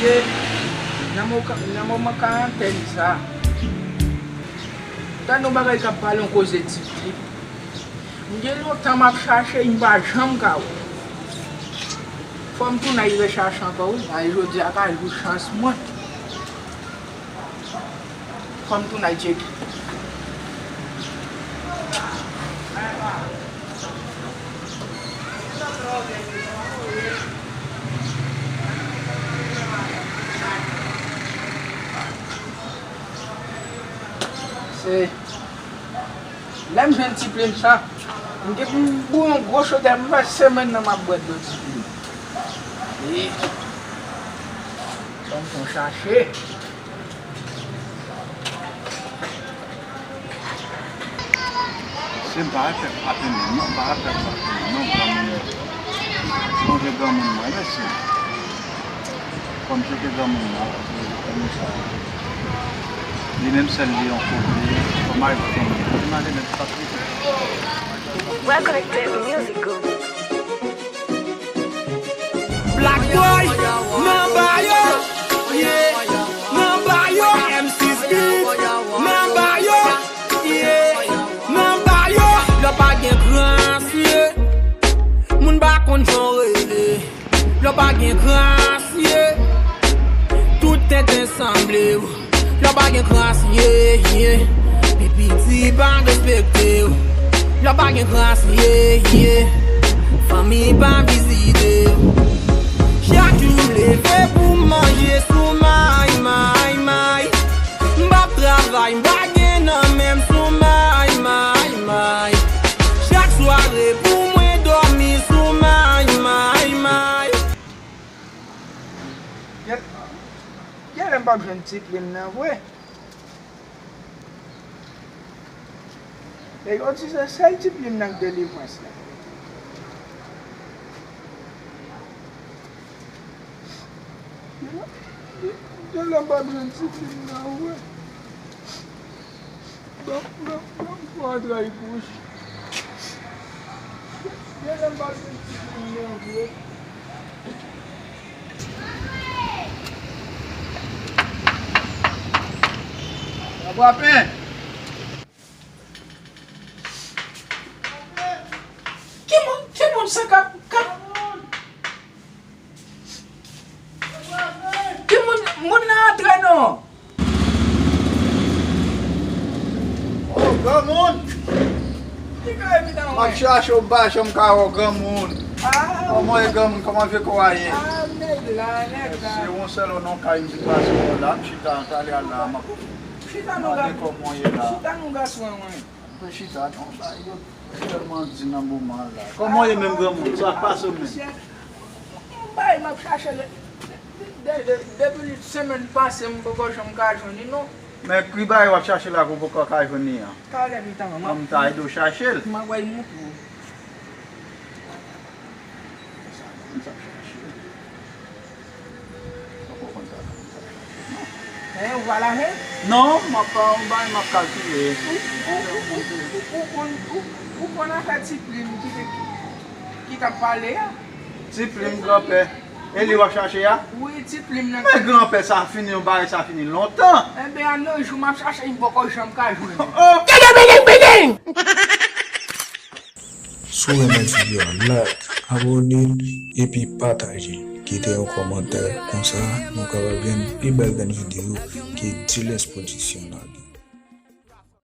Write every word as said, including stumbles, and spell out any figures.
Nan mo-, nan moman karantèn sa, tande yon bagay k ap pale yon koze Ti Flip. M gen lontan m ap chache, m pa janm ka wè. Fò m tounen al rechache ankò, wi. Ay, jodi a ka jou chans mwen. Fò m tounen al tcheke. Se lè m jwenn Ti Plim sa, m gen pou m bouyi yon gwo chodè, m fè semèn nan m ap bwè dlo Ti Plim. Wi. Fò m fè yon chache. Se m pa wè pèp ape menm non, m pa wè pèp ape menm non, granmoun. Sonje granmoun mwen, mesye. Fò m tcheke granmoun nan, paske granmoun sa, li menm sèl li yon kote, fò m al granmoun nan. Li mande menm sa. Welcome to Music Group. Black Boy, nan ba yo, yeah, nan ba yo, M six Beat, nan ba yo, yeah, nan ba yo. Lè pa gen krans, yeah. Moun pa konn jan w rele. Lè pa gen krans, yeah. Tout tenten sanble w. Lè pa gen krans, yeah, yeah. Pi piti pa respekte w. Lè pa gen krans, yeah, yeah. Fanmi pa vizite w. Chak jou m leve pou m manje sou may, may, may. M p ap travay, m pa gen nan men m sou may, may, may. Chak sware pou mwen dòmi sou may, may, may. Gen, gen lè m p ap jwenn Ti Plim nan vre. E yo di se sèl Ti Plim nan k delivrans la. Gen lè m p ap jwenn Ti Plim nan vre. Bon, bon, bon, bon, antray bouch. Gen lè m pa gen Ti Plim nan vre. Frape! Ki moun, ki moun sa k ap, k ap Ki moun, moun nan antre non. Oh, granmoun! Ki kay evidan w? M ap chache w, m pa janm ka wè w, granmoun. Ah. Kòman w ye, granmoun? Kòman vye kò a ye? Ah, nèg la, nèg la. Se yon sèl non kay m vin pase w la, m chita talè a la, m ap mande kòman w ye la. Chita non, gason mwen. Mwen chita non, bay yo tèlman di nan moman la. Kòman w ye menm, granmoun? Sa k pase w menm? Bay m ap chache l. De, de, depi semèn pase, m poko janm ka jwenn li non. Men ki bagay w ap chache la ke w poko ka jwenn li an? Talè m ta, m ap, m ta ede w chache l. M ap bay moutre w. Eh, ou pa la, hein? Non, m ap, m bay, m ap kalkile. Ou, ou, ou konn, ou, ou konn afè Ti Plim ki te, ki t ap pale a? Ti Plim, granpè. E li w ap chache a? Wi, Ti Plim nan. Men granpè, sa fini, yon bagay sa fini lontan. Enben, an nan jou m ap chache, m poko janm ka jwenn. Oh! Si w renmen videyo a, like, abòne l, epi pataje l. Kite yon kòmantè, konsa nou kapab jwenn pi bèl grenn videyo ke Diles Production lage.